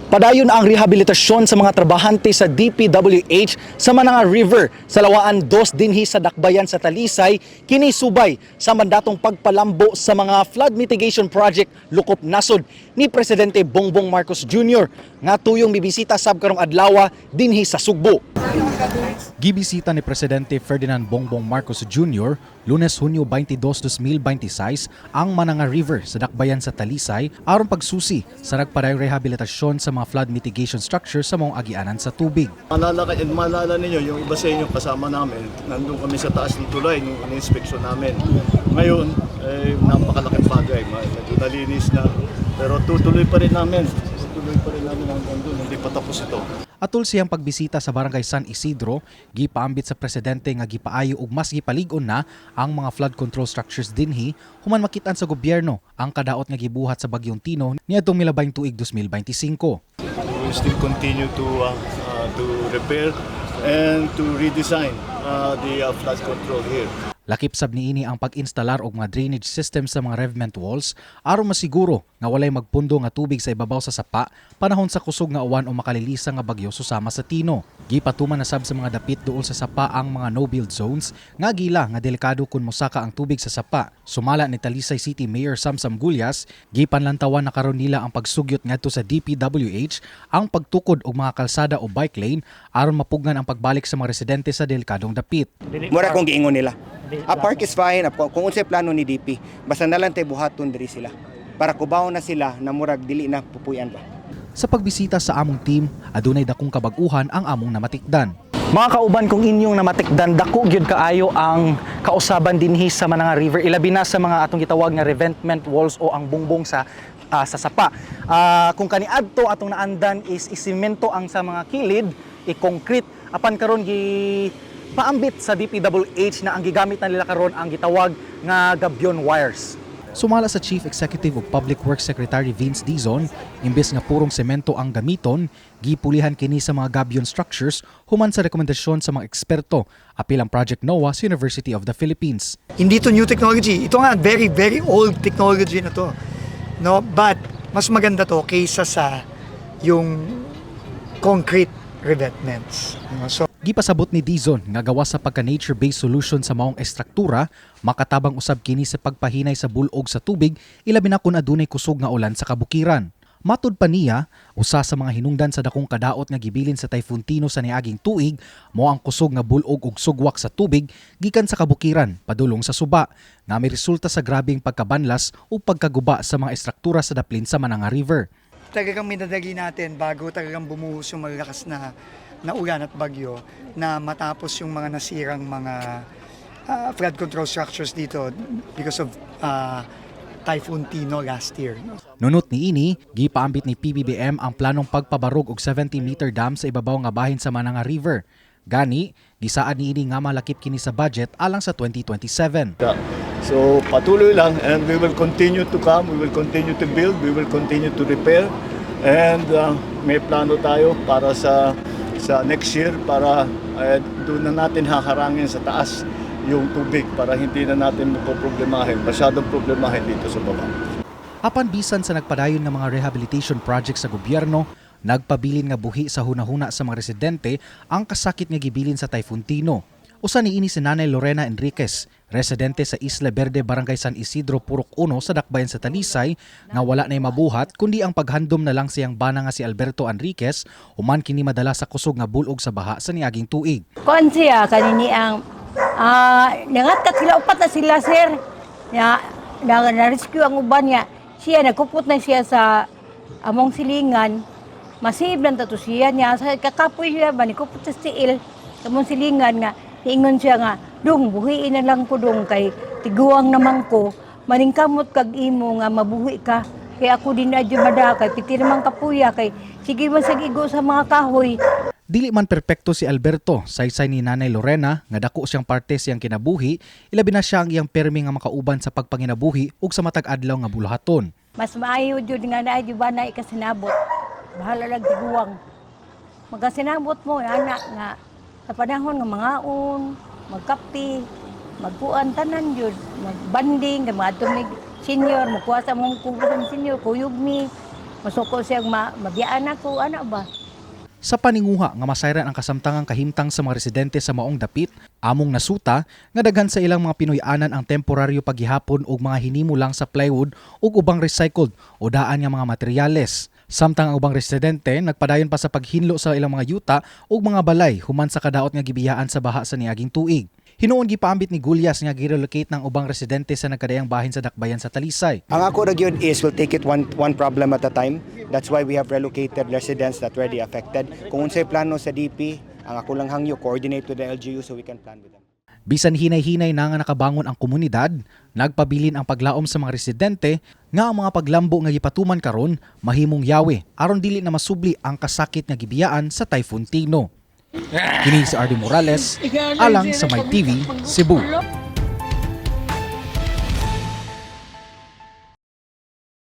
Padayon ang rehabilitasyon sa mga trabahante sa DPWH sa Mananga River sa Lawaan 2 dinhi sa Dakbayan sa Talisay, kini subay sa mandatong pagpalambo sa mga flood mitigation project lukop nasod ni Presidente Bongbong Marcos Jr. nga tuyong bibisita sab karong adlaw dinhi sa Sugbo. Gibisita ni Presidente Ferdinand Bongbong Marcos Jr. Lunes, Hunyo 22, 2026 ang Mananga River sa Dakbayan sa Talisay aron pagsusi sa nagpadayong rehabilitasyon sa mga flood mitigation structure sa maong agianan sa tubig. Maalala ninyo, yung iba sa inyo kasama namin, nandun kami sa taas ng tulay nung in-inspection namin. Ngayon, eh, napakalaking bagay, medyo nalinis na. Pero tutuloy pa rin namin, tutuloy pa rin namin hanggang doon, hindi pa tapos ito. Atol siyang pagbisita sa Barangay San Isidro, gipaambit sa presidente nga gipaayo ug mas gipalig-on na ang mga flood control structures dinhi human makitaan sa gobyerno ang kadaot nga gibuhat sa Bagyong Tino niadtong milabayng tuig 2025. We will still continue to repair and to redesign the flood control here. Lakip sab niini ang pag-instalar og mga drainage system sa mga revetment walls aron masiguro nga walay magpundo nga tubig sa ibabaw sa sapa panahon sa kusog nga uwan o makalilisa nga bagyo susama sa Tino. Gipatuman na sab sa mga dapit duol sa sapa ang mga no-build zones nga gila nga delikado kun mosaka ang tubig sa sapa. Sumala ni Talisay City Mayor Samsam Gullas, gipanlantawan na karon nila ang pagsugyot ngadto sa DPWH ang pagtukod og mga kalsada o bike lane aron mapugnan ang pagbalik sa mga residente sa delikadong dapit. Mura kung giingon nila. A park is fine kung unsay plano ni DP, basta na lang tay buhaton diri sila. Para kubaw na sila na murag dili na pupuyan ba. Sa pagbisita sa among team, adunay dakong kabag-uhan ang among namatikdan. Mga kauban, kung inyong namatikdan, dako gyud kaayo ang kausaban dinhi sa Mananga River, ilabi na sa mga atong gitawag nga revetment walls o ang bungbong sa sapa. Kung kaniadto atong naandan is isimento ang sa mga kilid, i-concrete. Apan karon gi paambit sa DPWH na ang gigamit na nila karon ang gitawag nga gabion wires. Sumala sa Chief Executive of Public Works Secretary Vince Dizon, imbes nga purong semento ang gamiton, gipulihan kini sa mga gabion structures human sa rekomendasyon sa mga eksperto, apil ang Project NOAH sa University of the Philippines. Hindi to new technology. Ito nga, very, very old technology na to. No? But, mas maganda to kaysa sa yung concrete revetments. No? So, Gipasabot ni Dizon nga gawas sa pagka nature-based solution sa maong estruktura, makatabang usab kini sa pagpahinay sa bulog sa tubig, ilabi na kun adunay kusog nga ulan sa kabukiran. Matud pa niya, usa sa mga hinungdan sa dakong kadaot nga gibilin sa Typhoon Tino sa niaging tuig, mao ang kusog nga bulog ug sugwak sa tubig gikan sa kabukiran padulong sa suba, nga may resulta sa grabeng pagkabanlas ug pagkaguba sa mga estruktura sa daplin sa Mananga River. Talagang minadali natin bago talagang bumuhos yung malalakas na ulan at bagyo na matapos yung mga nasirang mga flood control structures dito because of Typhoon Tino last year. No? Nunot niini, gipaambit ni PBBM ang planong pagpabarog og 70-meter dam sa ibabaw nga bahin sa Mananga River. Gani, gisaad niini nga malakip kini sa budget alang sa 2027. So patuloy lang and we will continue to come, we will continue to build, we will continue to repair and may plano tayo para sa next year para doon na natin haharangin sa taas yung tubig para hindi na natin mapoproblemahin, masyadong problemahin dito sa baba. Apan bisan sa nagpadayon nga mga rehabilitation projects sa gobyerno, nagpabilin nga buhi sa hunahuna sa mga residente ang kasakit nga gibilin sa Typhoon Tino. Usa niini si Nanay Lorena Enriquez, residente sa Isla Verde, Barangay San Isidro, Purok 1 sa Dakbayan sa Talisay, nga wala na'y mabuhat kundi ang paghandom na lang siyang bana nga si Alberto Enriquez human kini madala sa kusog nga bulog sa baha sa niaging tuig. Kuan siya kanini ang nangatak sila, upat na sila, sir. Na rescue ang uban niya. Siya nagkupot na siya sa among silingan. Masib lang tato siya niya sa kakapoy siya ba ni kupot sa tiil sa among silingan nga niingon siya nga, "Dong, buhiin na lang ko, dong, kay tiguang naman ko. Maningkamot kag imo nga mabuhi ka. Kay ako din na mada kay piti naman kapuya kay sige man sa igo sa mga kahoy." Dili man perpekto si Alberto, saysay ni Nanay Lorena nga dako siyang parte siyang kinabuhi, ilabi na siya ang iyang permi nga makauban sa pagpanginabuhi ug sa matag adlaw nga buluhaton. Mas maayo jud nga naa jud ba na ikasinabot. Bahala lang tiguang. Magkasinabot mo ana nga sa panahon nga mangaon, magkape, magkuan tanan jud, magbanding kay mga mig senior, mukuha sa mong kubo sa senior, kuyog mi. Masuko siya mabiyaan ako, ana ba? Sa paninguha nga masayran ang kasamtangang kahimtang sa mga residente sa maong dapit, among nasuta nga daghan sa ilang mga Pinoy-anan ang temporaryo paghihapon og mga hinimo lang sa plywood ug ubang recycled o daan nga mga materyales. Samtang ang ubang residente nagpadayon pa sa paghinlo sa ilang mga yuta ug mga balay human sa kadaot nga gibiyaan sa baha sa niaging tuig. Hinuon gipaambit ni Gullas nga girelocate ng ubang residente sa nagkadayang bahin sa Dakbayan sa Talisay. Ang ako ra gyud is we'll take it one problem at a time. That's why we have relocated residents that were already affected. Kung unsay plano sa DP, ang ako lang hangyo, coordinate with the LGU so we can plan with them. Bisan hinay-hinay na nga nakabangon ang komunidad, nagpabilin ang paglaom sa mga residente nga ang mga paglambo nga gipatuman karon mahimong yawe aron dili na masubli ang kasakit nga gibiyaan sa Typhoon Tino. Kini si RD Morales, alang sa My TV, Cebu.